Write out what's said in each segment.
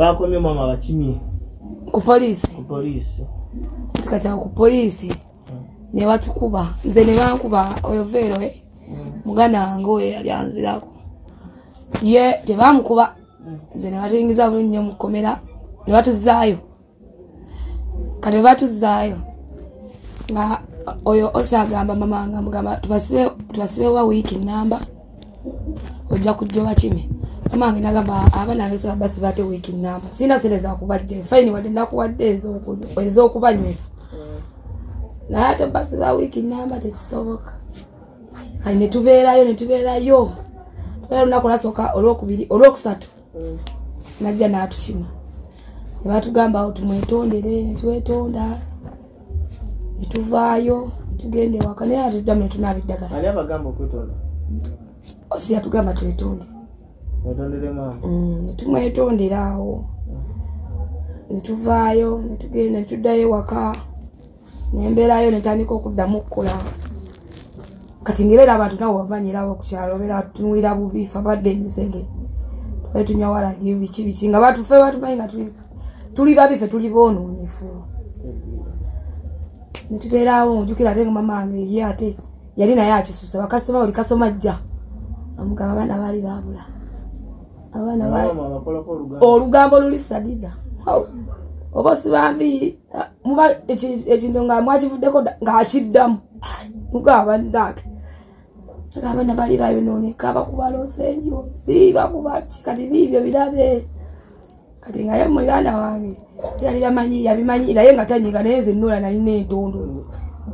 Bakomye mama bakimye ku poliisi. Ku poliisi. Kati awo ku poliisi ne batukuba, nze ne bankuba oyo Vero muganda wange oyo yali anzirako, ye tebamukuba, nze ne batuyingiza bulungi nnyo mu kkomera ne batuzzaayo. Kati bwe batuzzaayo nga oyo osi agamba mama wange, amugamba tubasibe wa wiiki namba, ojja kujja obakime. Mama wange n'agamba abaana bange basiba ate wiiki namba, sirina ssente za kubajja, fayini wadde nakuwadde ez'okubanywesa, naye ate basiba wiiki namba tekisoboka. Kati ne tubeerayo tubeera olunaku olwasooka, olwokubiri, olwokusatu najja n'atukima ne batugamba awo tumwetondere, ne twetonda ne tuvaayo tugenda ewaka, naye atuddamu ne tunaaba eddagala. Ani abagamba okwetonda? Osi yatugamba twetonde. Mwetondere maama. Ne tumwetondera awo ne tuvaayo ne tugenda ne tuddayo ewaka, ne mbeerayo ne ntandika okuddamu okukola. Kati ng'era abantu nabo bavanyirawo ku kyalo, babeera batunuulira bubi, ffe abadde emisege twali tunywa walagi biki biki, nga batufe batumanyi nga tuli babi, ffe tuli boonoonyefu. Ne tubeerawo, ojjukira ate nga mama wange ye ate yali naye akisusa, bakasitoma buli kasoma ajja amugamba abaana baali baabula, abaana baali olugambo luli sadida oba siba nviiri muba ekintu nga mwakivuddeko ng'akiddamu mugamba bannange abaana bali bayonooneka, bakuba losenjozi, bakuba ki, kati biibyo birabe. Kati nga ye muganda wange yali bamanyi, yabimanyi naye nga tanyiga, naye nze nnoola nalina entondo,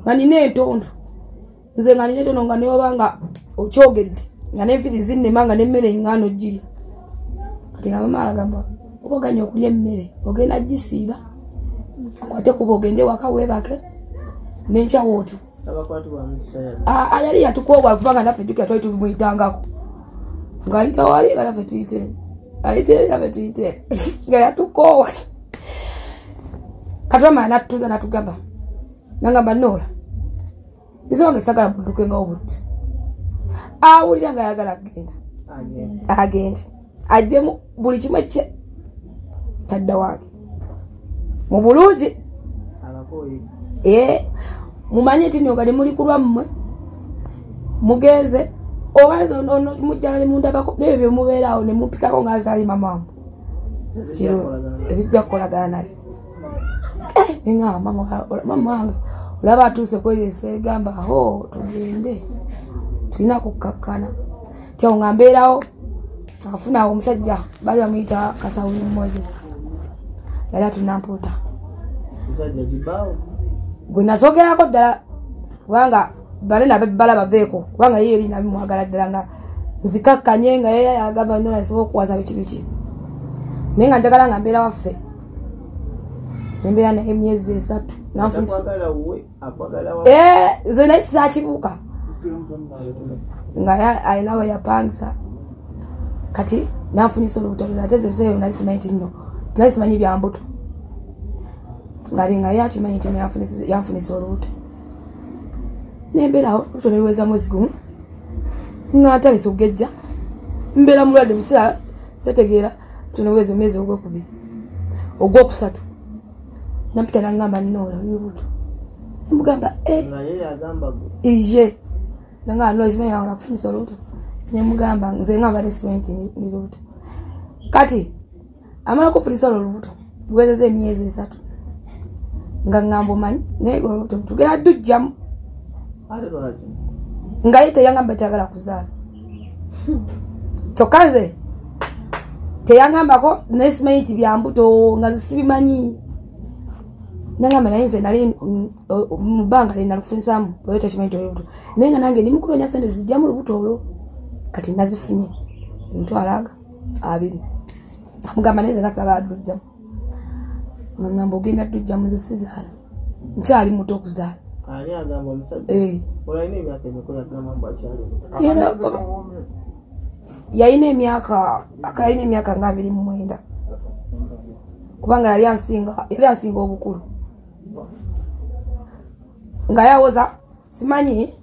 nga nina entondo nze nga nina entondo, nga neoba nga okyogedde nga n'enviiri zinnema nga n'emmere ŋŋaano girya. Kati nga mama agamba oba oganye okulya emmere ogenda gisiiba, okwate kuba ogende waka weebake n'enkya wootyo. Yali yatukoowa kubanga naffe jjukira twali tumuyitangako, ng'ayita wali nga naffe tuyite, ayite naffe tuyite, nga yatukoowa. Kati wamala n'atutuuza n'atugamba, n'angamba Noola, nze wange saagala muddukengawo buddusi, awulira ng'ayagala kugenda agende ajjemu buli kimu kye tadda wange mu bulungi. Mumanye nti nno kati muli ku lwammwe mugenze, oba nze mujjala ne mundabako n'ebyo bye mubeeraawo ne mumpitako nga nzali mama wange, tetujja kukolagana nabyo. Ne ŋŋamba mama wange olaba atuuse kweyesa egamba ho tugende, tulina kukkakkana. Ti awo nga mbeerawo afuna awo omusajja baali bamuyita Kasawuli Moses, yali atunampuuta gwe nasookerako ddala, kubanga banene abebbala baveeko, kubanga ye eri nabimwagala ddala nga nzikakkanye nga ye agamba nno nasobola okuwasa biki biki, naye nga njagala nga mbeera waffe. Nembeera naye emyezi 3 nze naye saakibuuka nga alina we yapangisa. Kati nanfunisa olubuto, ate nze ebiseera ebyo nali simanyi nti nno nali simanyi bya mbuto, nga ye akimanyi nti yanfunisa olubuto. Nembeerawo olubuto ne luweza mwezi gumu nga ntandise okugejja, mbeera mulwadde biseera setegeera, olubuto ne luweza omwezi ogwokubiri ogwokusatu nampita n'angamba Noola oli lubuto, nemugamba iye, nangamba Noola simanyi nga nakufunisa olubuto, nemugamba nze ngamba ne simanyi nti ndi lubuto. Kati amala okufunisa olwo olubuto luwezezza emyezi 3 nga ŋŋamba omanyi naye olubuto tugenda ddujjamu, nga ye teyangamba teyagala kuzaala, kyokka nze teyangambako naye simanyi nti bya mbuto nga nze sibimanyi. Nangamba naye nze nali mu bbanga lye nalufunisaamu oyo takimanyi nti oli lubuto, naye nga nange ndi mu kunoonya ssente zijjamu lubuto olwo. Kati nazifunye emitwalo 20, amugamba naye nze nga saagala ddujjamu, nga ŋŋamba ogenda ddujjamu nze sizaala, nkyali muto okuzaala. Ani agamba omusajja? Olina emyaka emeka yagamba mbu akyali muto? Yalina emyaka nga 29, kubanga yali ansinga obukulu, nga yawoza simanyi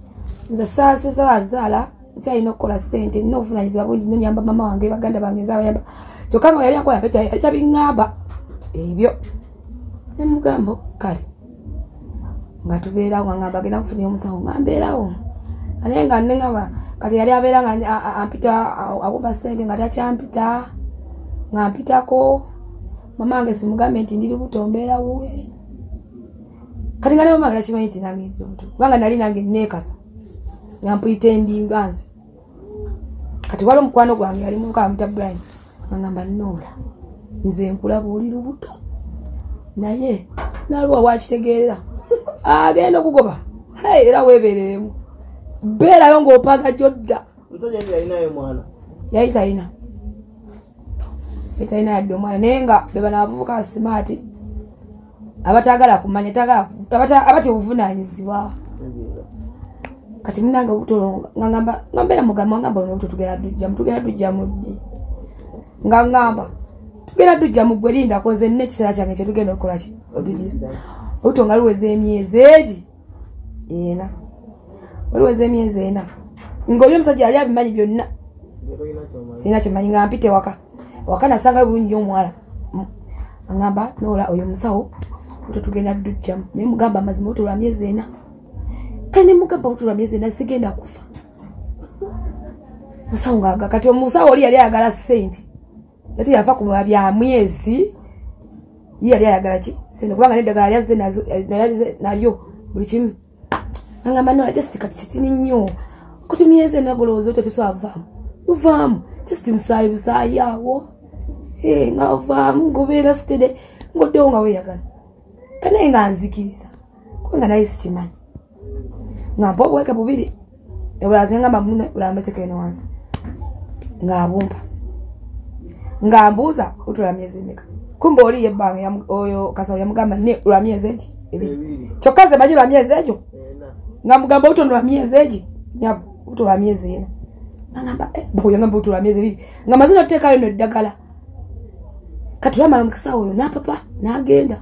nze saasizaala nkyalina okukola ssente, nina obuvunaanyizibwa bungi nnyo, nyamba mama wange, baganda bange nze abayamba, Kyokka nga yali akola yali tabiŋŋamba ebyo. Ne mugamba kale nga tubeerawo, nga ngamba agenda kufunira omusawo, nga mbeerawo. Naye nga nengamba kati yali abeera nga ampita akuba ssente nga takyampita, nga mpitako. Mama wange simugambe nti ndi lubuto, mbeera wuwe. Kati nga ne mama wange takimanyi nti nange ndi lubuto, kubanga nali nange neekasa nga mpuyita endimba nze. Kati waliwo omukwano gwange yali muvubuka bamuyita Brian, nga ngamba Noola nze nkulaba oli lubuto, naye nalwa wakitegeerera agenda okugoba era weebereremu, beerayo ng'opaga gy'odda. Yali talina, yali talina yadde omwana, naye nga be bano abavubuka simaati abataagala kumanya, abatya obuvunaanyizibwa. Kati munnange obuto nga ngamba nga mbeera mugamba ngamba ono obuto tugenda dujjamu, tugenda dujjamu ddi? Nga ngamba tugenda dujjamu ggwe lindako nze nina ekiseera kyange kye tugenda okukola ki odujja. Olubuto nga luweza emyezi egi 4, oluweza emyezi 4 ng'oli omusajja yali abimanyi byonna, sirina kyemanyi. Nga mpita ewaka, ewaka nasangayo bulungi nnyo omuwala, angamba Noola oyo omusawo olubuto tugenda dujjamu. Naye mugamba amazima olubuto lwa myezi 4. Kale ne mugamba olubuto lwa myezi 4 sigenda kufa. Musawo ng'aga kati omusawo oli yali ayagala ssente, yati yafa ku bya myezi, ye yali ayagala ki ssente, kubanga n'eddagala lyazze nazo nalyo buli kimu. Angamba Noola just kati kitini nnyo kuti myezi 4 golowooza otyo tetusobola luvaamu, just musaayi busaayi awo nga ovaamu ng'obeera sitede ng'oddewo nga weeyagala. Kanaye nga nzikiriza kubanga naye sikimanyi, nga mpa obuweke bubiri obulala ngamba munne bulala mbeteeka eno wansi, ng'abumpa nga mbuuza olubuto lwa myezi emeka. Kumbe oli yebbanga oyo kasawo yamugamba ne lwa myezi egi 2, kyokka nze manyi lwa myezi egyo, nga mugamba olubuto lwa myezi egi olubuto lwa myezi 4. Ngamba yangamba olubuto lwa myezi 2, nga maze n'okuteekayo nno eddagala. Kati olwamala omukasawo oyo n'apapa n'agenda.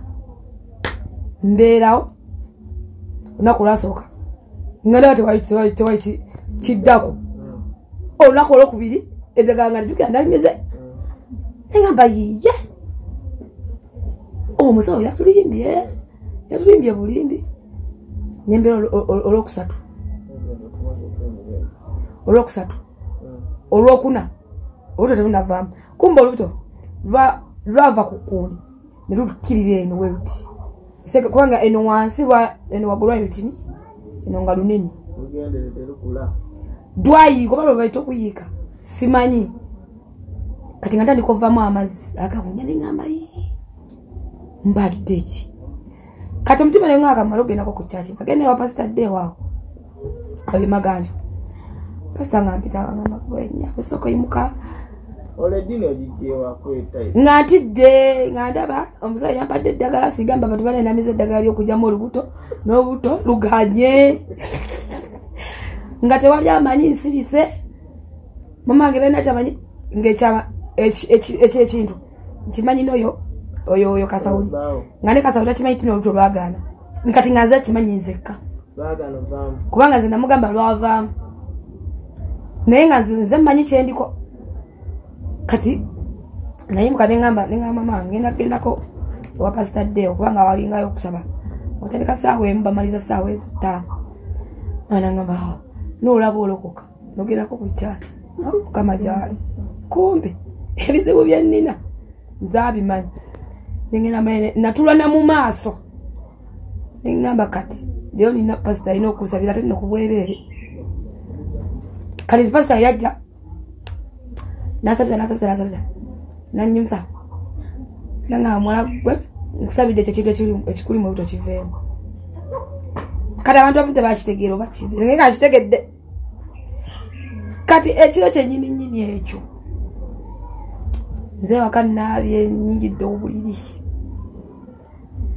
Mbeerawo olunaku olwasooka nga ndaba tewali kiddako. Olunaku olwokubiri eddagala nga lijjukira nalimeze, nengamba yiye omusawo yatulimbye, yatulimbye bulimbi. Nembeera olwokusatu, olwokusatu, olwokuna olubuto telunavaamu. Kumbe olubuto lwava ku kkundi ne lutukkirira eno we luti, kubanga eno wansi eno waggulu lwali lutini, eno nga lunene, dwayiika oba lwe bayita okuyiika simanyi. Kati nga ntandika ovaamu amazzi agabunya, ne ngamba mbadde ki? Kati omutima ne ngamba kamala okugendako ku kyaki, agenda ewa pasita dde waawo awo Maganjo. Pasita nga mpita ngamba esooka oyimuka nga ntidde, nga ndaba omusajja yampadde eddagala, sigamba bantu banenamiza eddagala ly'okugyamu olubuto n'olubuto luganye nga tewali amanyi nsirise. Mama wange talina kyamanyi ng'ekyama ekyo ekintu nkimanyi n'oyo oyo Kasawuli, nga ne Kasawuli takimanyi tino olubuto lwagaana. Kati nga nze akimanyi nzekka, kubanga nze namugamba lwavaamu, naye nga nze mmanyi kyendiko. Kati nayimuka nengamba mama ngenda gendako ewa pasita Deo, kubanga walingayo okusaba otandika ssaawa 1 bamaliza ssaawa 5. Mwana ngamba noolaba olokoka nogendako ku kyaki Mukama gy'ali, kumbe ebizibu bye nnina nze abimanyi. Nengenda natula na mu maaso nengamba kati leero nina pasita alina okusabira ate nno ku bwereere. Kati pasita yajja nasabisa nasabisa nasabisa nanyumsa, nangamba muwala gwe nkusabidde ekyo ekintu ekikuli mu lubuto kiveemu. Kati abantu abamu tebakitegeera oba kizi, naye nga nkitegedde. Kati ekiro kyennyini nnyini ekyo nze waka naabye nnyingidde obuliri,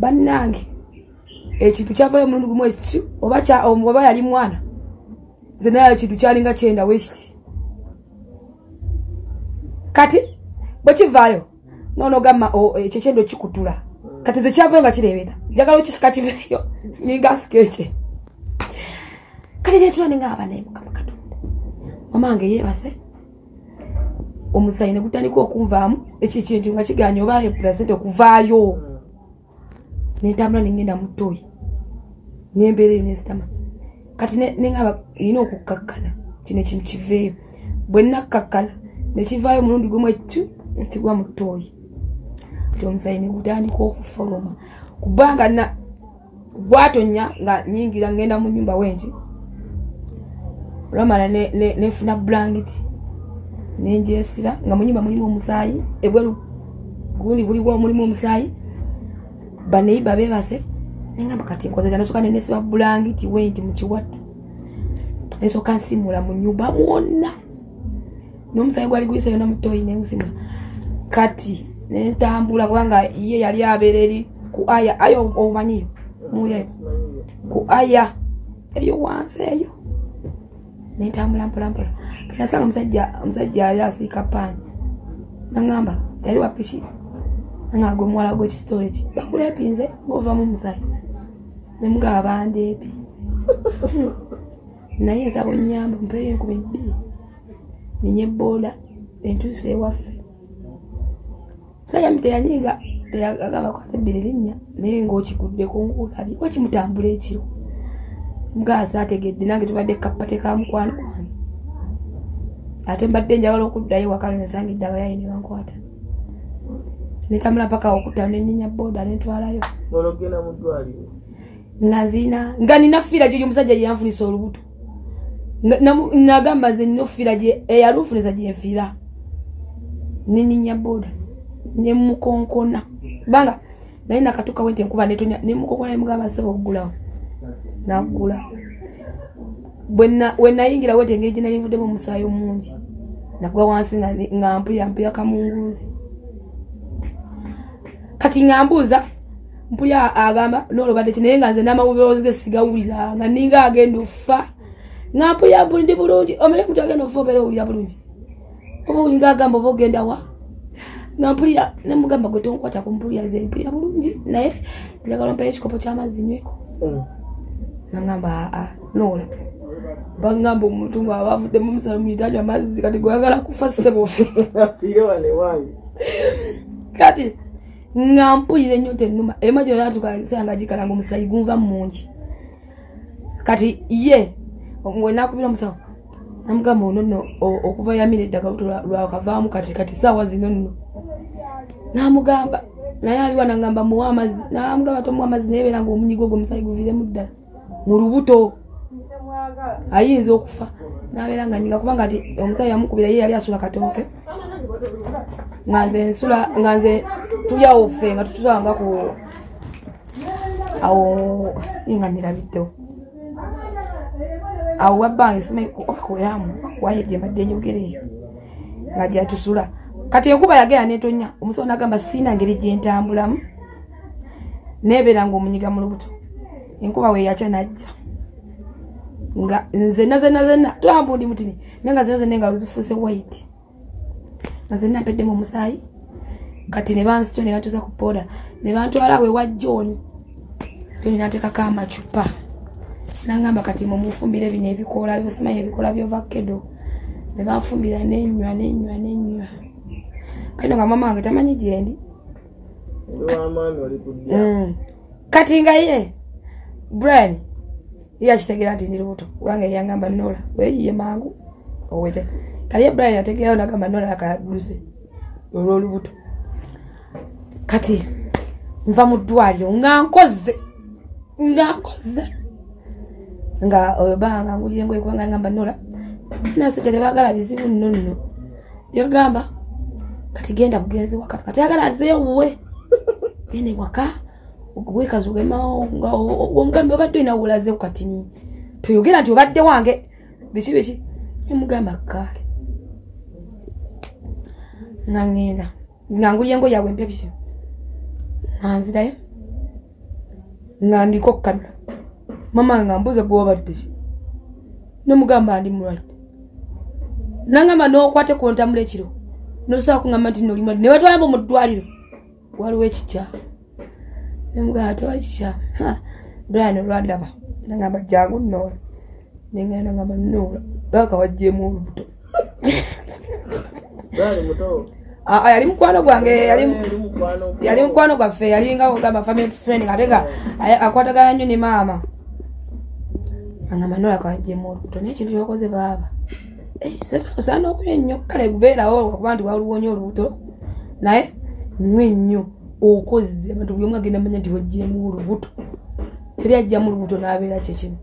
bannange ekintu kyavayo omulundi gumu ekyo, oba yali mwana, nze naye ekintu kyalinga kyenda wekiti. Kati bwe kivaayo noonogamba ekyo ekyendo kikutula, kati ze kyavayo nga kireebeta, njagala okisika kiveeyo ninga asika ekye. Kati netula nengamba naye Mukama Katonda, mama wange yeebase, Omusaayi ne gutandika okunvaamu ekyo ekintu nga kiganye oba placenta okuvaayo. Nentambula nengenda mu ttooyi nembeera eyo nensitama. Kati nengamba nina okukkakkana kino ekintu kiveeyo. Bwe nakkakkana ne kivaayo omulundi gumu ekitu nekigwa mu ttooyi. Kati omusaayi ne gutandika okufoloma kubanga gwatonya nga nyingira ngenda mu nnyumba wenti. Olwamala nenfuna bulangiti nenjesira nga mu nnyumba mulimu omusaayi, ebweru gundi guliwo mulimu omusaayi. Baneiba beebase nengamba kati nkozesa nasooka nenesiba bulangiti wenti mu kiwato. Nsooka nsimula mu nnyumba mwonna n'omusaayi gwali guyise yonna mu ttooyi nengusimula. Kati nentambula kubanga ye yali abeera eri ku aya ayo omanyiyo muyeyo ku aya eyo wansi eyo. Nentambula mpola mpola nasanga omusajja yali asiika paani nangamba yali wa piki nangamba gwe muwala gw'ekisitole ki bakuleepinze ng'ovamu omusaayi. Nemugamba bandeepinze naye nsaba onnyambe mpeeyo 2000 ninye booda entuuse ewaffe. Musajja mi teyanyiiga teyagamba kwata 2 linnya naye ng'okiguddeko ng'olabye wakimutambula ekiro. Mugamba saategedde nange tubadde kapate ka mukwano gwange ate mbadde njagala okuddayo waka nensangidde abayaayi ne bankwata. Nentambula mpaka okutta nenninya booda nentwalayo. Olwogenda mu ddwaliro nga nzina nga nina fiira gyo omusajja gye yanfunisa olubuto. Nagamba nze nina ofiira eyalunfunisa gye nfiira. Neninya booda nemukonkona kubanga naye nakatuuka wenti enkuba netonya nemukonkona nemugamba ssebo oggulawo naggulawo. Bwe nayingira wenti engeri gye nali nvuddemu omusaayi omungi nagwa wansi nga mpulira kamunguluze. Kati nga mbuuza mpulira agamba n'olobadde ki naye nga nze n'amawubeozi ge sigawulira nga ninga agenda okufa nga mpulira ndi bulungi. Omanyi omuntu agenda okufa obeera owulira bulungi oba olinga agamba oba ogenda wa nga mpulira nemugamba gwe tonkwatako mpulira nze mpulira bulungi naye njagala ompeyo ekikopo ky'amazzi nyweko. Nangamba aa noola bangamba omuntu ng'aba avuddemu omusaayi muyitanywa amazzi kati gweyagala kufa ssebo ofe. Kati nga mpulira ennyonta ennuma ema gyonna natuuka nga gikalanga omusaayi gunva mungi. Kati ye we nakubira omusawo namugamba ono nno okuva yamira eddagala lwakavaamu kati ssaawa zino nno. Namugamba naye aliwa nangamba muwe amazzi namugamba tomuwa amazzi naye beera ng'omunyigo ogwo omusaayi guviiremu ddala mu lubuto ayinza okufa. Nabeera nga nyiga kubanga ati omusaayi yamukubira ye yali asula katooke nga nze nsula nga nze tulyawo ffe nga tutusanga ku awo nga nirabiddewo awo wabbanga simanyi okuyamu waye gye mbadde njogera eyo nga gyatusula. Kati enkuba yagenda netonya omusawo n'agamba siina ngeri gye ntambulamu nebeera ng'omunyiga mu lubuto. Enkuba we yakya najja nga nze nazenna twambundi mutini naye nga zonna zonna engalo zifuuse white nga zenna mpeddemu omusaayi. Kati ne bansitula ne bantuusa ku booda ne bantwala we wa John. John n'ateekako amacupa nangamba kati mumufumbire bino ebikoola byosimanyi ebikoola by'ovakkedo ne banfumbira nenywa nenywa nenywa. Kati nga mama wange tamanyi gyendi. Kati nga ye Brian ye akitegeera nti ndi lubuto kubanga yangamba Nola weeyiye mangu owete. Kati ye Brian yategeerayo nagamba Nola akaduse olw'olubuto. Kati nva mu ddwaliro nga nkoze nga oyo banga ngulira engoye kubanga yangamba Nola nasajja tebaagala bizibu nno nno. Yagamba kati genda bugenzi waka kati ayagala azzeeyo wuwe genda ewaka weekaza ogemawo nga omugambe obadde olina wolazeewo katini toyogera nti obadde wange biki biki nemugamba kkaale nga ngenda nga ngulya engoye yaabwe empya biki nga nzirayo nga ndiko okkanula. Mama nga mbuuza gwe wabadde ki nemugamba ndi mulwadde. Nangamba n'okwate ku ntambula ekiro nosobola kungamba nti nno oli mulwadde ne batwala mu ddwaliro waliwo ekikyamu. Nemugamba tewali kikyamu. Brian olwandaba nangamba jangu Nola nengenda nangamba Nola baka waggyemu olubuto. Yali mukwano gwange, yali mukwano gwaffe, yalinga ogamba family friend, ate nga akwatagana nnyo ne maama. Angamba Nola kajjemu olubuto, naye ekintu kyokoze baaba osaana okunywa ennyo, kale gubeerawo okuba nti waliwonye olubuto, naye nywa ennyo okoze abantu buli omu agenda manya nti wajjemu olubuto, teri ajjamu olubuto n'abeera kyekimu.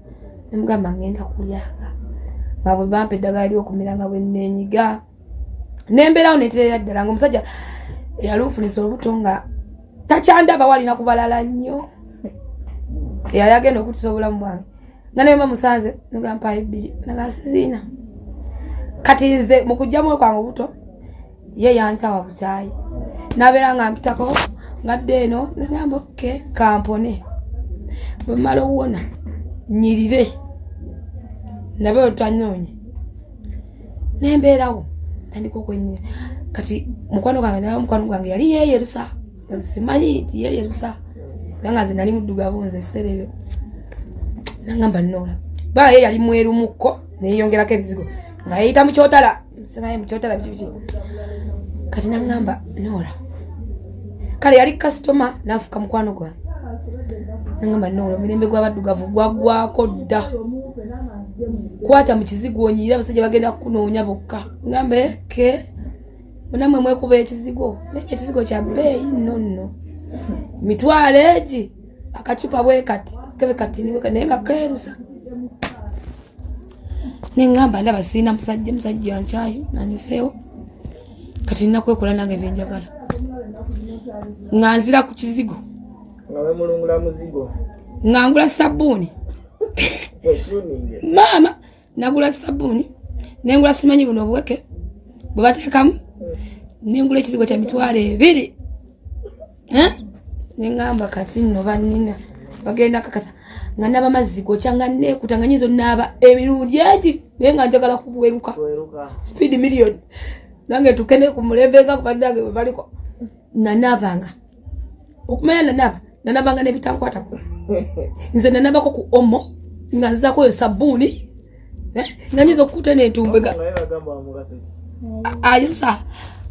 Nemugamba ngenda kulyanga nga bwe bampa eddagala ly'okumira nga bwe nneenyiga, nembeerawo neterera ddala nga omusajja yalunfunisa olubuto nga takyandaba walina kubalala nnyo, eyali agenda okutusa obulamu bwange nga naye musanze nugamba ebbiri naga siziina. Kati nze mu kujjamu kwange obuto ye yankyawa bukyayi, nabeera nga mpitako ngadde eno nagamba oke kampone, bwe mmala owona nyirire nabe otanyoonye, nembeerawo tandika okwenyira. Kati mukwano gwange naye mukwano gwange yali yeeyerusa, simanyi nti yeeyerusa kubanga nze nali muddugavu nze ebiseera ebyo. Nangamba Nola baa ye yali mwerumukko neyeyongerako ebizigo nga yeeyita mukyotala, simanyi mukyotala biki biki. Kati nangamba Nola, kale yali kasitoma n'afuuka mukwano gwange. Nangamba Nola omulembe gw'abaddugavu gwaggwako dda, kwata mu kizigo onyirire abasajja bagenda kukunoonya bokka. Ngamba eke munammwe mwekuba ekizigo, naye ekizigo kya bbeeyi nno nno, mitwalo egi akacupa bwe kati kebe kati naye nga keerusa. Nengamba ndaba sirina musajja, musajja nkyayi nanyiseewo, kati nina kwekola nange bye njagala. Nga nzira ku kizigo, nga wemulungula muzigo, nga ngula sabbuuni. Maama nagula sabbuuni, nengula simanyi buno obuweke bwe bateekamu, nengula ekizigo kya 20,000. Nengamba kati nno bannina bagenda kakasa nga naba mazzi gokya nga neekuta nga nyinza onaaba emirundi egi, naye nga njagala kubweruka speed million nange tukene ku mulembe nga bannange bwe baliko. Nanaabanga okumanya nanaabanga n'ebitankwatako. Nze nanabako ku omo nga nzako oyo sabbuuni, nga nyinza okukuta n'entumbwe nga ayirusa.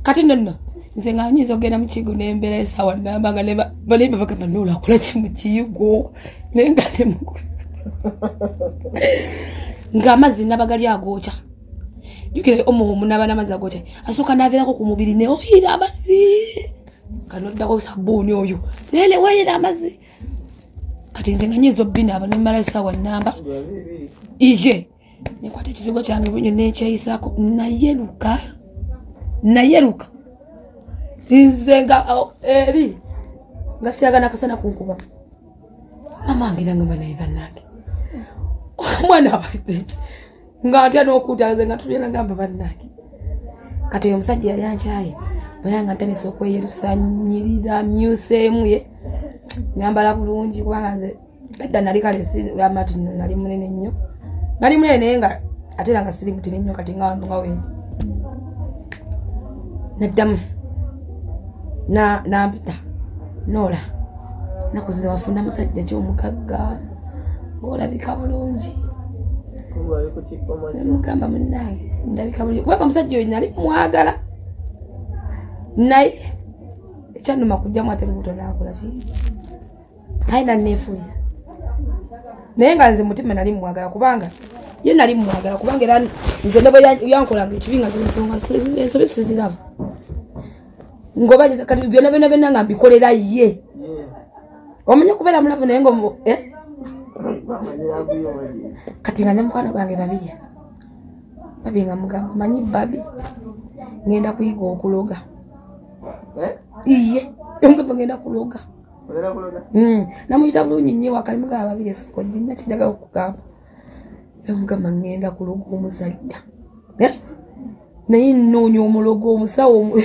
Kati nno nze nga nyinza okugenda mu kiyigo n'embeera essaawa nnamba nga balimba bagamba Nola akola ki mu kiyigo, naye nga ng'amazzi naba gali agookya. Jjukira omo omunaaba n'amazzi agookya, asooka n'abeerako ku mubiri ne oyira amazzi, kanoddako sabbuuni oyo naye ne weeyira amazzi. Kati nze nga nyinza obbinaaba ne mmala essaawa nnamba ije nekwata ekizigo kyange bwinyo nekyeyisaako, nayeruka nze nga eri nga siyagana akasana kunkuba. Mama wange nangamba naye bannange omwana abadde ki, nga ntya n'okuuta nze nga tulya nagamba bannange. Kati oyo omusajja yali ankyaye bwe nga ntandise okweyerusa nyirira myuseemu ye nyambala bulungi, kubanga nze edda nali kale sigamba nti nno nali munene nnyo, nali munene naye nga ate era nga siri mutini nnyo, kati nga wano nga wendi. Naddamu nampita Nola, ennaku zino wafuna musajja ki omugagga ng'olabika bulungi. Nemugamba munnange ndabika bulungi kubanga omusajja oyo nali mwagala, naye ekyannuma kujjamu ate lubuto n'akola ki, aye nanneefuulira. Naye nga nze mutima nali mwagala, kubanga ye nali mwagala, kubanga era nze ne bwe yankolanga ekibi nga ensonga ensobi siziraba, ngoba kati byonna byonna byonna nga mbikolera ye. Omanyi okubeera mulavu naye nga kati nga ne mukwano gwange babiri babi nga mugamba manyi babi ngenda kuyiga okuloga. Iye ngamba ngenda kuloga. Namuyita bulungi nnyo wakali mugamba babiri esoko ginna kyenjagala okugamba. Namugamba ngenda kuloga omusajja, naye nnoonya omulogo omusawo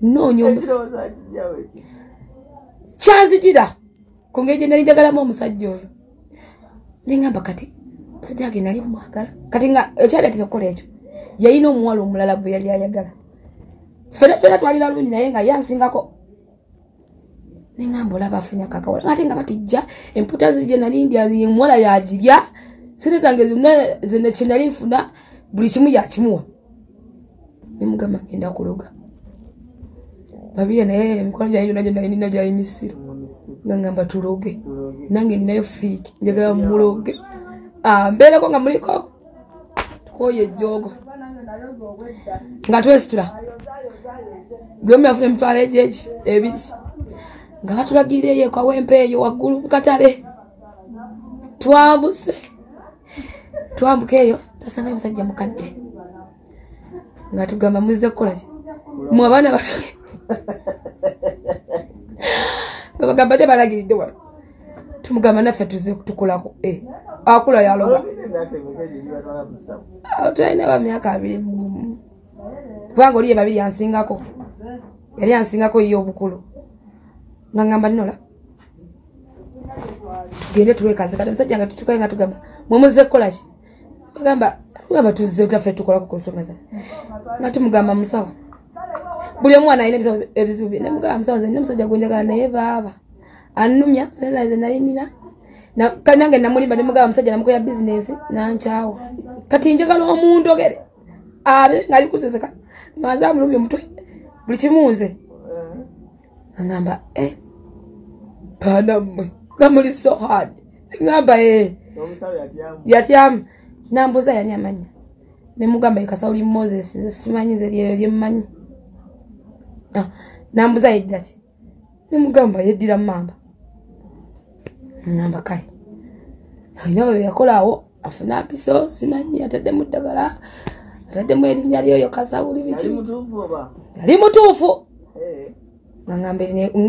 nnoonya omusawo kyanzijira ku ngeri gye nali njagalamu omusajja oyo. Nengamba kati omusajja wange nali mwagala, kati nga ekyaleetera okukola ekyo yalina omuwala omulala gwe yali ayagala. Ffenna ffenna twali balungi naye nga yansingako. Nengamba olaba afunye akakawala ate nga batijja emputa gye nali ndya omuwala yagirya, sente zange zonna kye nali nfuna Buli kimu yakimuwa. Nemugamba ngenda kuloga. Babiri naye emikono gyange gyonna gyonna nina gyali misiro. Nga ngamba tuloge. Nange ninayo fiiki njagala muloge. Mbeereko nga muliko tukooye ejjoogo. Nga twesitula. Buli omu yafuna emitwalo egyeki ebiri. Nga batulagirira eyo Kawempe eyo waggulu mu katale. Twambuse. Twambuka eyo twasangayo omusajja mukadde. Nga tugamba muzze kukola ki? Mmwe abaana bato. Nga bagamba tebalagiridde wano. Tumugamba naffe tuzze tukolako. Akula yaloga. Tulina ba myaka 21. Kubanga oli ye babiri yansingako. Yali yansingako ye obukulu. Nga ngamba nnola. Tugende tuwekaze. Kati omusajja nga tutukayo nga tugamba mwe muzze kukola ki? Tugamba tuzze taffe tukolako ku nsonga zaffe. Nga tumugamba musawo. Buli omu alina ebizibu bye. Nemugamba musawo nze nina omusajja gwe njagala naye baaba. Annumya musajja nze nali nina. Nange namulimba ne mugamba omusajja namukoya bizinensi nankyawa. Kati njagala omuntu ogere. Abe ngali kuseseka. Manze amulumye omutwe. Buli kimu nze. Ngamba baana mmwe nga muli so hard. Ngamba yatyamu. Nambuuza yani amannya. Ne mugamba ye Kasawuli Moses nze simanyi nze lyeyo lye mmanyi. Nambuuza yeddira ki? Ne mugamba yeddira mmamba. Ngamba kale. Alina bwe yakola awo afuna mpiso simanyi ataddemu ddagala ataddemu erinnya lyoyo Kasawuli biki biki. Yali mutuufu. Ngamba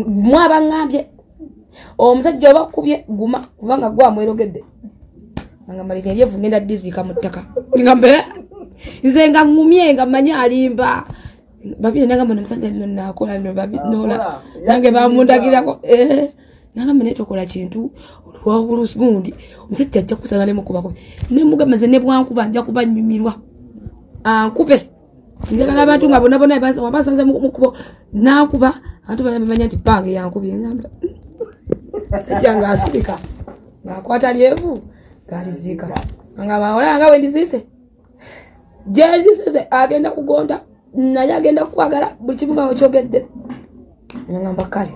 mwaba ngambye omusajja oba kubye guma kubanga gwe amwerogedde. Ngamba linnya lyevu ngenda ddiziika mu ttaka. Ngamba nze nga ŋŋumye nga mmanyi alimba. Babiri nagamba omusajja nno naakola nno nola nange bamundagirako. Nagamba naye tokola kintu olw'obulugundi omusajja ajja kusanga ne mukubako. Ne mugamba nze ne bwankuba nja kuba nnyumirwa. Ankube. Njagala abantu nga bonna bonna wabasanze mu kkubo nankuba abantu bonna bamanya nti pange yankubye. Ngamba omusajja ng'asirika ng'akwata lyevu ng'aliziika. Ngamba olaba nga bwe ndiziise. Gye ndiziise agenda kugonda naye agenda kukwagala buli kimu nga okyogedde. Ngamba kale.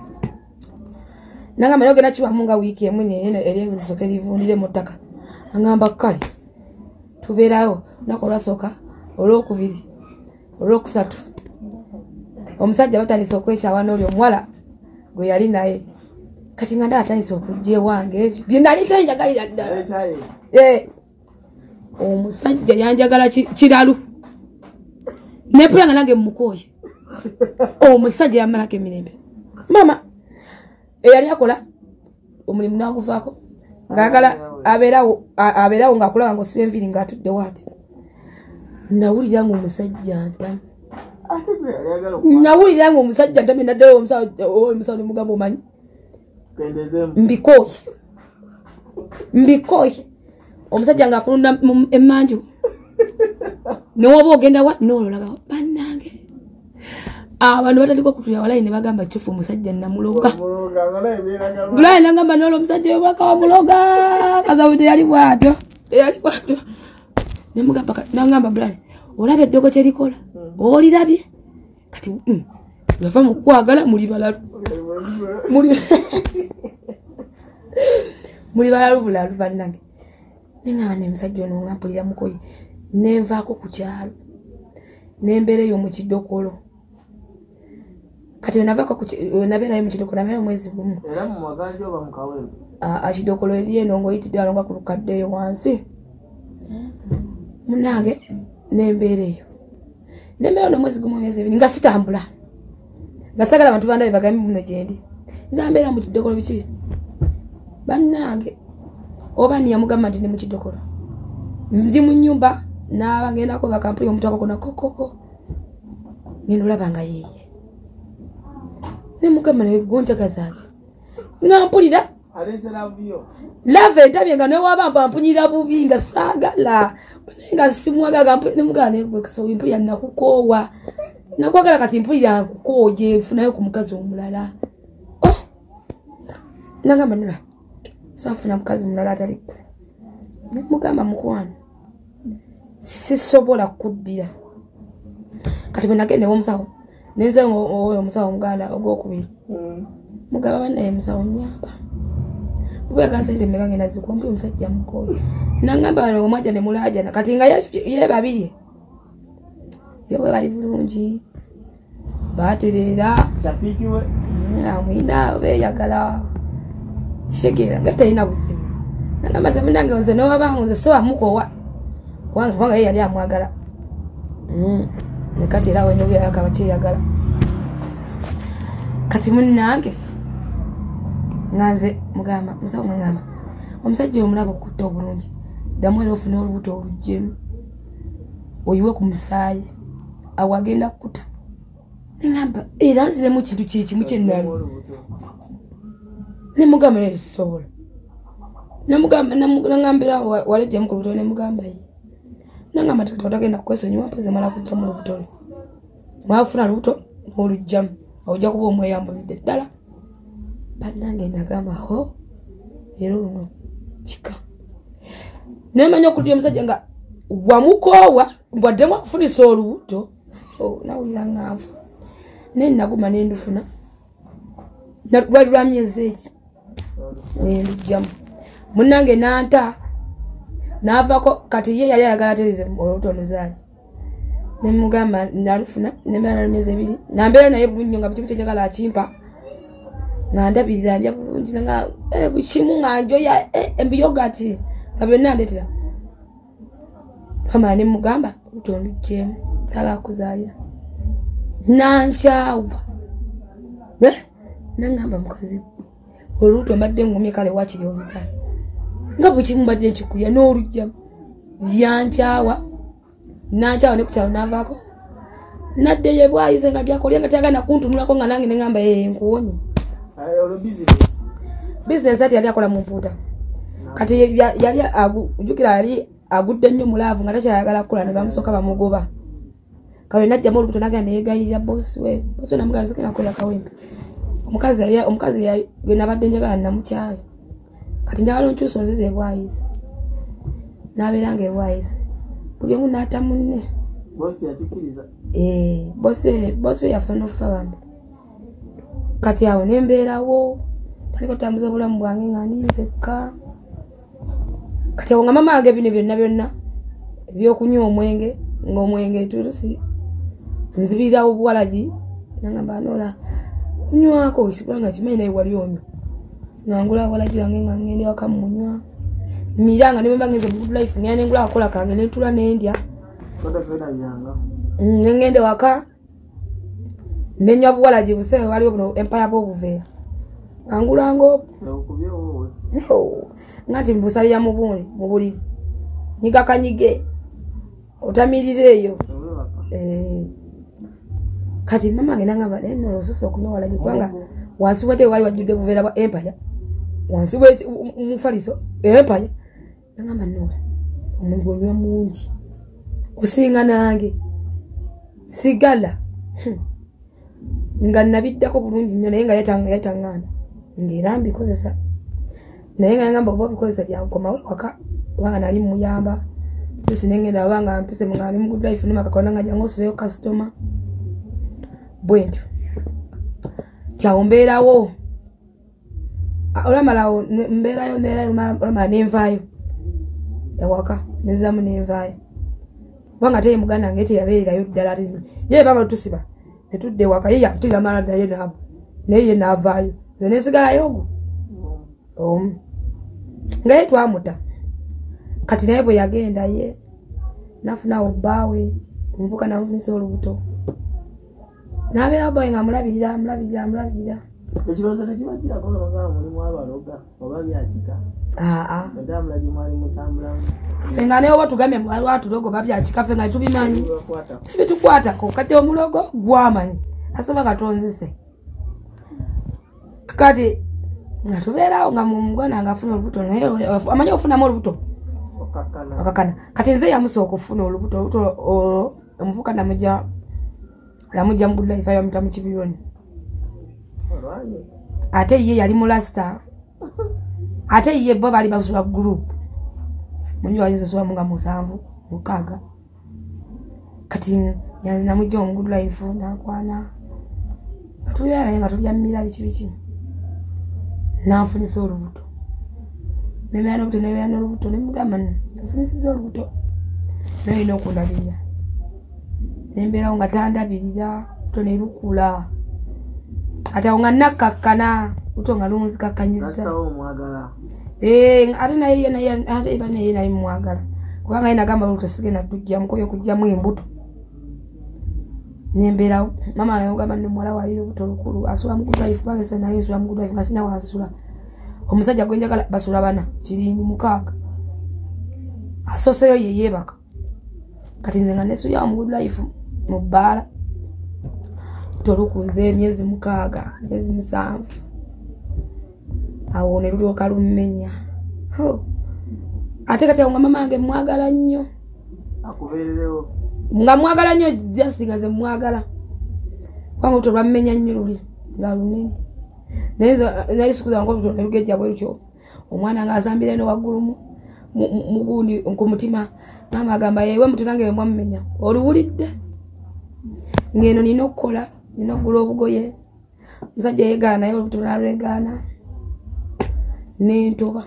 Nangamba naye ogenda kibamu nga wiiki emu eryevu lisooke livundire mu ttaka. Ngamba kale. Tubeerawo olunaku olwasooka, olwokubiri, olwokusatu. Omusajja batandise okwekyawa n'oli omuwala gwe yali naye. Kati nga ndaba atandise okujja ewange ebyo bye nali njagalira ddala. Omusajja yanjagala kiralu. Nepula nga nange mmukooye. Omusajja yammalako emirembe. Maama eyali akola omulimu n'aguvaako ng'ayagala abeerawo ng'akulaba ng'osiba enviiri ng'atuddewo ati. Nawulira ng'omusajja ntamye. Nawulira ng'omusajja ntamye naddayo omusawo ne mugamba omanyi. Mbikooye. Mbikooye. Omusajja ng'akulunda emmanju. Newoba ogenda wa n'ololaga bannange. Abantu batandika okutulira walayi ne bagamba kifu omusajja namuloga. Bulayi nagamba n'olwo omusajja obaka wamuloga. Kasawuli teyali bw'atyo. Teyali bw'atyo. Ne mugamba nangamba Bulayi olaba eddogo kye likola. Olirabye. Kati bw'ava mu kwagala muli balalu. Muli balalu bulalu bannange. Nengamba ne musajja ono nga mpulira mukoye. Nenvaako ku kyalo. Nembeera eyo mu kiddokolo. Kati wenabeerayo mu kiddokolo nabeerayo omwezi gumu. Era mu Maganjo oba mu Kawempe? Kiddokolo eri eno ng'oyitidde wano nga ku lukadde eyo wansi. Munnange nembeera eyo. Nembeera n'omwezi gumu emyezi ebiri nga sitambula. Nga saagala abantu bandabe bagambe muno gye ndi. Nga mbeera mu kiddokolo biki? Bannange oba ni yamugamba nti ndi mu kiddokolo. Ndi mu nnyumba n'aba ngendako bakampulira omutwe akakona kokoko. Ngenda olaba nga yeeye. Ne mugamba naye gonjagaza ki? Nga mpulira love entabye nga newaba mpa mpunyira bubi nga saagala. Naye nga simwagala ne mugamba naye gwe Kasawuli mpulira nakukoowa. Nakwagala kati mpulira nkukooye nfunayo ku mukazi omulala. Oh! Nangamba nula. Saafuna mukazi mulala atali ggwe. Ne mugamba mukwano. Sisobola kuddira. Kati bwe nagenda ew'omusawo nenze oyo omusawo omuganda ogwokubiri. Mugaba bannaye musawo nnyamba. Bwe sente mmeka ngenda zikuwa mpi omusajja mukooye. Nangamba bano omwajja ne mulaajana kati nga ye babiri. Ye bwe bali bulungi. Batereera. Shafiiki we. Amwina beeyagala. Kitegeera nga talina buzibu. Nangamba nze munnange nze n'owaba nze so amukoowa. Kubanga ye yali amwagala. Ne kati era wenjogera akaba kyeyagala. Kati munnange nga nze mugamba musawo ngamba omusajja omulaba okutta obulungi ddamu era ofune olubuto oluggyemu oyiwe ku musaayi awo agenda kukuta. Ngamba era nziremu kintu kyekimu kye nnali. Ne mugamba naye sisobola. Nangambira walejjamu ku lubuto ne mugamba ye. Nangamba taata otagenda kukwesonyiwa mpozi omala kuggyamu olubuto lwe. Mwafuna lubuto n'oluggyamu ojja kuba omweyambulidde ddala. Bannange nagamba ho era luno kika. Nemanya okudya omusajja nga wamukoowa mbwaddemu akufunisa olubuto. Nawulira nga nfa. Naye naguma ne ndufuna. Lwali lwa myezi egi ne nduggyamu. Munnange n'anta n'avaako kati ye yali ayagala atereeze olubuto oluzaale. Ne mugamba nalufuna ne mbeera nalwo myezi ebiri. Nambeera naye bulungi nnyo nga buli kimu kye njagala akimpa. Nga ndabirira ndya bulungi nga buli kimu nga njoya embiyogati nga byonna ndeetera. Lwamala ne mugamba olubuto nduggyeemu saagala kuzaalira. Nankyawa. Nangamba mukazi olubuto mbadde ngumye kale waakiri oluzaale. Nga buli kimu mbadde nkikuya n'oluggyamu. Yankyawa. Nankyawa ne ku kyalo n'avaako. Naddeyo e Bwayize nga gy'akolera nga tayagala kuntunulako nga nange ne ngamba nkuwonye. Bizinesi ati yali akola mu mpuuta. Kati yali ojjukira yali agudde nnyo mu laavu nga takyayagala kukola ne bamusooka bamugoba. Kale n'aggyamu olubuto n'agenda ne yeegayirira boosi we. Boosi we n'amugamba sigenda kukolera Kawempe. Omukazi yali gwe nabadde njagala namukyaye. Kati njagala onkyuse onzize e Bwayize. N'abeera nga e Bwayize. Buli omu n'atta munne. Boosi yakikkiriza? Boosi we yafa n'okufa bambi. Kati awo ne mbeerawo tandika okutambuza obulamu bwange nga ndi nzekka. Kati awo nga maama wange bino byonna byonna ebyokunywa omwenge ng'omwenge turusi nzibirirawo buwalagi nangamba noola nywako kubanga kimanyi naye wali onywa. Nga ngula walagi wange nga ngenda ewaka munywa. Mira nga ne bwe mba ngenze mu good life ngenda ne ngula akakola kange ne ntuula ne ndya. Ne ngenda ewaka nenywa buwalagi busewe waliwo buno empaya bw'obuveera. Nga ngulanga obwo. Nga nti mbusalira mu bundi mu buliri. Nyiga kanyige otamirira eyo. Kati mama wange nangamba naye nno osoose okunywa walagi kubanga wansi w'entebe wali wajjudde buveera bwa empaya. Wansi w'omufaliso empaya. Nangamba nno omwenge onywa mungi kusinga nange. Sigala. Nga nabiddako bulungi nnyo naye nga yataŋŋaana. Ng'era mbikozesa. Naye nga yangamba oba obikozesa jankomawo ewaka kubanga nali mmuyamba. Tuusi ne ngenda oba nga mpise nga ndi mu good life ne makakona nga jangu osibeyo kasitoma. Bwe ntyo. Nti awo mbeerawo. Olwamala awo mbeerayo olwamala ne nvaayo ewaka ne nziramu ne nvaayo. Kubanga ate ye muganda wange teyabeererayo ddala ate ye baaba tusiba ne tudda ewaka ye yafutirira mala naye naabo naye ye n'avaayo nze ne nsigalayo ogwo omu nga ye twamuta. Kati naye bwe yagenda ye nafunawo bbaawe omuvuka n'amufunisa olubuto. N'abeerawo bbaawe ng'amulabirira amulabirira amulabirira. Ekirowoozo tekibajjirako nga bagamba mulimu abaloga oba byakika? Aa. Entambula gye mwali mutambulamu. Ffe nga naye oba tugambye waliwo atuloga oba byakika ffe nga tubimanyi. Tebitukwatako. Kati omulogo gwamanyi asoba katonzise. Kati nga tubeerawo nga muganda nga afuna olubuto naye amanyi okufunamu olubuto. Okakkana. Kati nze yamusooka okufuna olubuto olwo omuvuka namujja mu good life yamuta mu kibironi. Ate ye yali mulasita. Ate ye bo bali basula group. Munyu bayinza osulamu nga 7, 6. Kati namujja omu good life nankwana tubeera naye nga tulya mmira biki biki, nanfunisa olubuto, nembeera n'olubuto, nembeera n'olubuto, nemugamba nfunisiza olubuto naye olina okundabirira, nembeerawo nga tandabirira, olubuto ne lukula, ate awo nga nakkakkana, olubuto nga lunzikakkanyiza. Ate naye ate naye naye mwagala kubanga ye nagamba olubuto sigenda tujjamu koyo okugyamu embuto. Nembeerawo mama yagamba nno muwala wali olubuto lukulu asula mu good life, kubanga so naye nsula mu good life nga sina wasula. Omusajja gwe njagala basula bana kiringi 6, asoseyo ye yeebaka. Kati nze nga nesulyawo mu good life mu bbaala, tolukuze emyezi 6, emyezi 7, awo ne lulyoka lummenya. Ate kati awo nga mama wange mwagala nnyo, akubeererewo nga mwagala nnyo, just nga nze mwagala kubanga olubuto lwammenya nnyo luli nga lunene. Naye sikuza nga olubuto ne lugejja bwe lutyo, omwana ng'asambira eno waggulu mugundi ku mutima. Maama agamba yewe mutu nange mwammenya oluwulidde, ng'eno nina okukola, nina okugula obugoye. Omusajja yeegaana naye olubuto nalwegaana, nentoba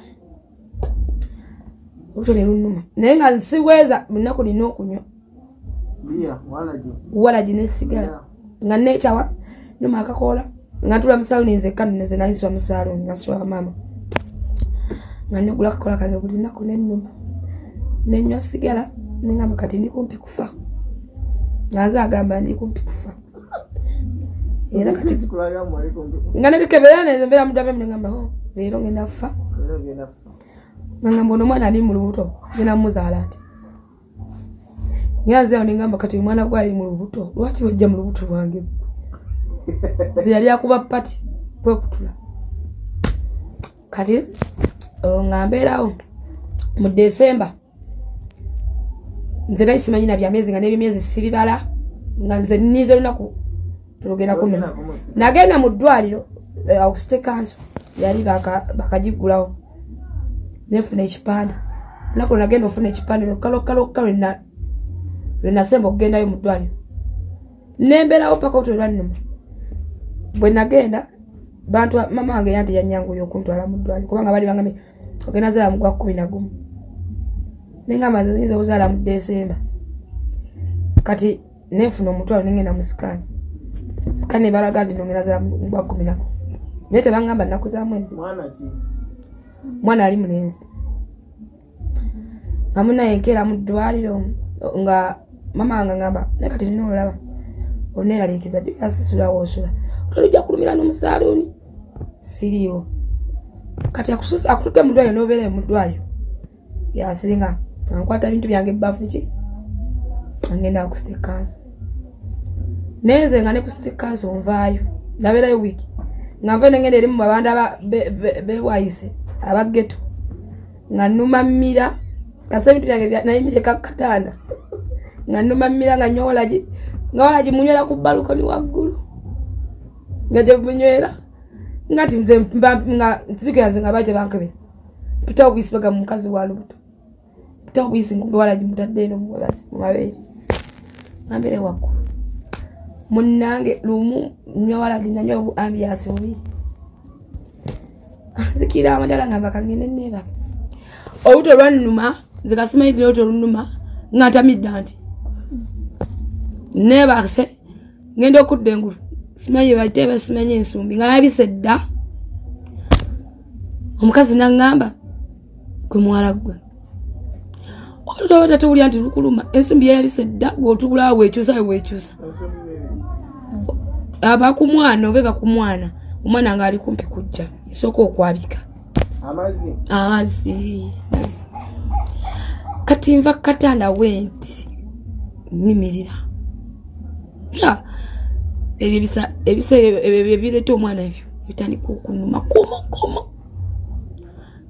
olubuto ne lunnuma, naye nga nsiweeza buli nnaku nina okunywa walagi nesigala nga nekyawa numa akakoola, nga ntula mu saaluuni nzekka, nze nayiswa mu saaluuni nga swa maama, nga negula akakola kange buli nnaku nennuma, nenywa sigala, nengamba kati ndi kumpi kufa, nga nze agamba ndi kumpi kufa. Era kati nga netukebera nze mbeera mu ddwaliro nengamba leero ngenda kufa, ngamba ono omwana ali mu lubuto ngenda mmuzaala ati. Nyanze awo nengamba kati omwana gwali mu lubuto, lwaki wajja mu lubuto lwange? Nze yali akuba pati kwekutula. Kati nga mbeerawo mu December, nze nali simanyi na bya myezi, nga n'ebyemyezi sibibala, nga nze nnize olunaku tulugenda kunona. Nagenda mu ddwaliro awo ku State Council, yali bakagiggulawo, nenfuna ekipande. Olunaku lwe nagenda ofuna ekipande lwokka lwokka lwokka lwe nasemba okugendayo mu ddwaliro, nembeerawo paka olubuto lwannuma. Bwe nagenda bantu mama wange yanti yannyanguya okuntwala mu ddwaliro, kubanga bali bangambye ogenda zaala mu gwa 11, nengamba nze nnyinza okuzaala mu December. Kati nenfuna omutwalo nengenda mu sikaani, sikaani ebalaga nti nongenda zaala mu gwa 11, naye tebangamba nnaku za mwezi. Mwana ali mulenzi. Nga munnaye nkeera mu ddwaliro nga mama wange angamba naye kati nina olaba oneeraliikiriza gyasisula woosula tolujja kulumira n'omusaaluuni siriiwo. Kati akututte mu ddwaliro n'obeerayo mu ddwaliro yasinga ankwata bintu byange ebbafu ki angenda ku State Council. Naye nze nga ne ku State Council nvaayo, nabeerayo wiiki nga nvayo nengenda eri mu babanda bebwayise aba ghetto, nga nnuma mmira kase ebintu byange nayimireka ku katanda, nga nnuma mmira nga nnywa walagi, nga walagi munywera ku balukoni waggulu, nga gye munywera nga ti nze nga nzikira nze nga baali tebankebera, mpitawo buyisi baga mu mukazi wa lubuto, mpitawo buyisi nkumbe walagi mutadde eno mu mabeere, nga mbeere waggulu. Munnange lumu nnywa walagi nanywa bu ambiyansi bubiri, nzikira amadala ngamba kangende neebake. Olubuto lwannuma nze kasimanyi nti olubuto lunnuma nga ntamidde nti neebase, ngenda okudda engulu simanyi bateeba simanyi ensumbi nga yabise dda. Omukazi n'aŋŋamba gwe muwala gwe olubuto oba tatuwulira nti lukuluma, ensumbi yayabise dda, bw'otubulawo weekyusa weekyusa. Abakumwana obe bakumwana, omwana ng'ali kumpi kujja esooka okwabika amazzi amazzi. Kati nva katanda wenti nyimirira ebyo ebisa ebyo bireeta omwana ebyo bitandika okunuma komo.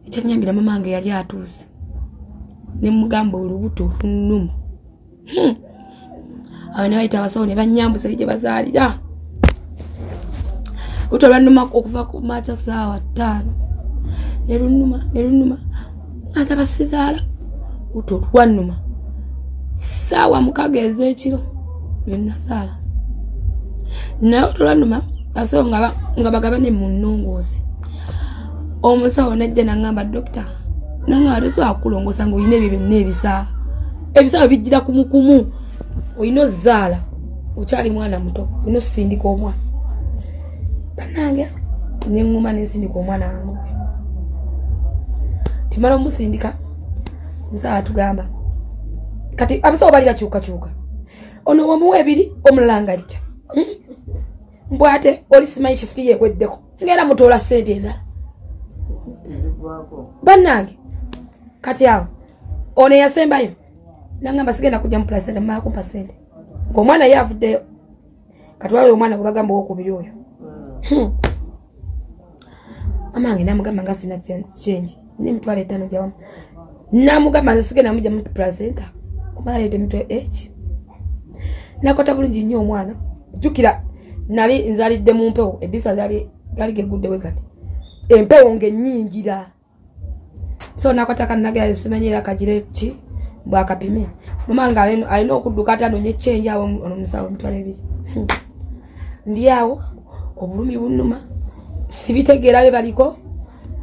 Ekyanyambira mama wange yali atuuse ne mugamba olubuto lunnuma. Awo ne bayita abasawo ne bannyambusa gye bazaalira. Olubuto lwannuma okuva ku makya 5:00 ne lunuma ne lunuma nga ndaba sizaala. Olubuto lwannuma Saawa 6 ez'ekiro lwe nazaala. Naye otulanuma abasawo nga bagabane mu nnongooze. Omusawo najja naŋŋamba, dokita naŋŋamba, tosobola kukulongoosa ng'olina ebyo byonna ebisaa. Ebisawo bijjira kumukumu. Olina ozzaala, okyali mwana muto, olina osindika omwana. Bannange, neŋŋuma nensindika omwana wange. Timala omusindika, omusawo atugamba kati abasawo bali bakyukakyuka, ono omuwa 2, omulala nga ajja. Mbwate oli simanyi kifuti yegweddeko, ngera mutoola ssente endala. Bannange, kati awo ono eyasembayo nangamba, sigenda kujja mu placenta, mumala kumpa ssente. Ng'omwana ye avuddeyo. Kati waliwo omwana gwe bagamba owokubiri oyo. Mama wange namugamba nga sina change n'50,000 gyawamu. Namugamba nze sigenda mujja mu placenta, omala leeta emitwe eki. Nakwata bulungi nnyo omwana. Jjukira nali nzalidde mu mpewo, edisa gali geguddewe gati, empewo ng'ennyingira. So nakwata kanagera, simanyi era kagire ki bwakapime. Mama nga alina okudduka ate anoonye change awo ono omusawo 20,000. Ndi awo obulumi bunnuma, sibitegeera be baliko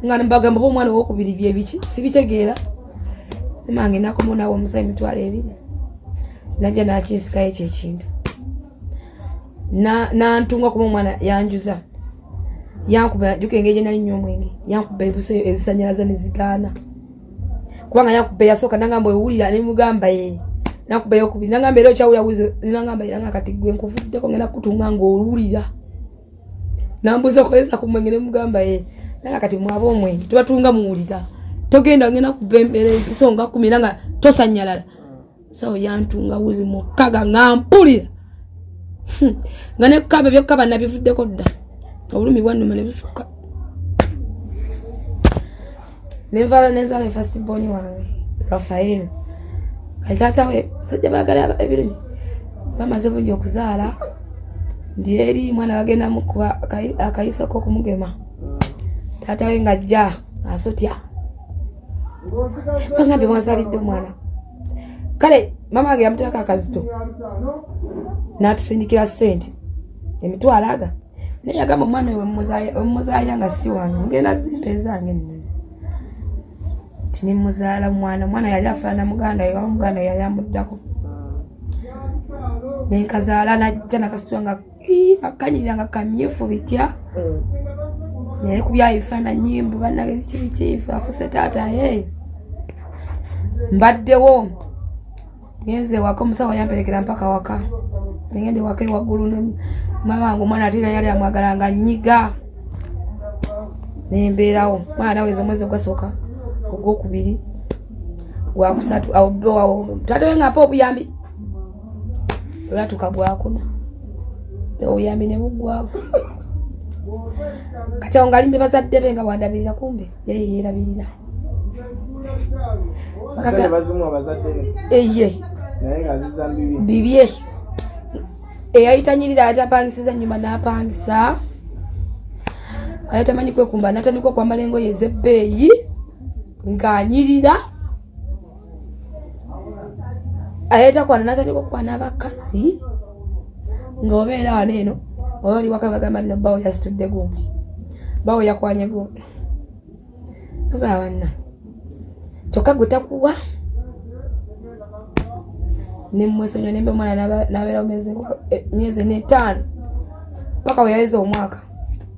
nga mbagamba oba omwana owokubiri byebiki, sibitegeera. Mama wange nakomawo naawe omusawo 20,000, najja nakinsikayo ekyo ekintu nantunga kuba omwana yanjuza, yankuba. Jjuka engeri gye nali nnywa omwenge, yankuba empuso ezisanyalaza nezigaana, kubanga yankuba eyasooka nangamba, owulira? Nemugamba ye. Nakuba eyokubiri, nangamba, era okyawulira wuzi? Nangamba era nga kati gwe nkuvuddeko, ngenda kukutunga ng'owulira. Nambuuza, okozesa ku mwenge? Nemugamba ye. Nanga kati mwaba omwenge tubatunga muwulira, togenda, ngenda kuba empiso nga 10 era nga tosanyalala. Sawo yantunga wuzi 6 nga mpulira. Nga nekukaba ebyokukaba nabivuddeko dda. Obulumi bwannuma ne busukka, nenvala nenzala first born wange Rafael. Kati taata we sajja baagala ebirungi, bamaze bungi okuzaala, ndi eri mwana bagenda mukuba akayisako okumugema. Taata we ng'ajja asotya, bagambye mwazaalidde omwana. Kale mama wange yamuteekako akazito n'atusindikira ssente emitwalo aga, naye yagamba omwana oyo wemuzaalira nga si wange, mugenda zimpa ezange nno. Tinemuzaala mwana, omwana yali afaanana muganda we, waba muganda we yali amuddako. Nenkazaala, najja nakasitula nga akanyirira nga kamyufu bitya, naye kubya ebifaananyi mbu bannange biki biki, afuse taata. Ye mbaddewo ngenze waka, omusawo yamperekera mpaka waka. Negenda ewaka ewaggulu, mama wange omwana ate era yali amwagala nga nyiga, nembeerawo. Mwana naweza omwezi ogwasooka, ogwokubiri, gwakusatu, awo taata we nga mpa obuyambi. Olwatuuka gwakuna, obuyambi ne buggwawo. Kati awo ngaalimbe bazadde be nga bwandabirira, kumbe yeye yeerabirira. Eye bibye eyayitanyirira, ate apangisiza nyuma n'apangisa, aye tamanyi kwekumba, natandika okwambala engoye ez'ebbeeyi ng'anyirira. Aye takwana, natandika okukwana abakazi, ng'obeera wano eno oba oli waka, bagamba nno bawo yasitudde gundi, bawo yakwanye gundi. Ogaba banna, kyokka gwe takuwa. Nemwesonyiwa, nembe omwana nabeerawo myezi 5 paka we yaweza omwaka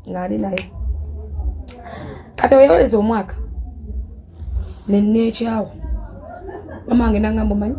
ng'ali naye. Kati we yaweza omwaka neneekyawo, mama wange nangamba, omanyi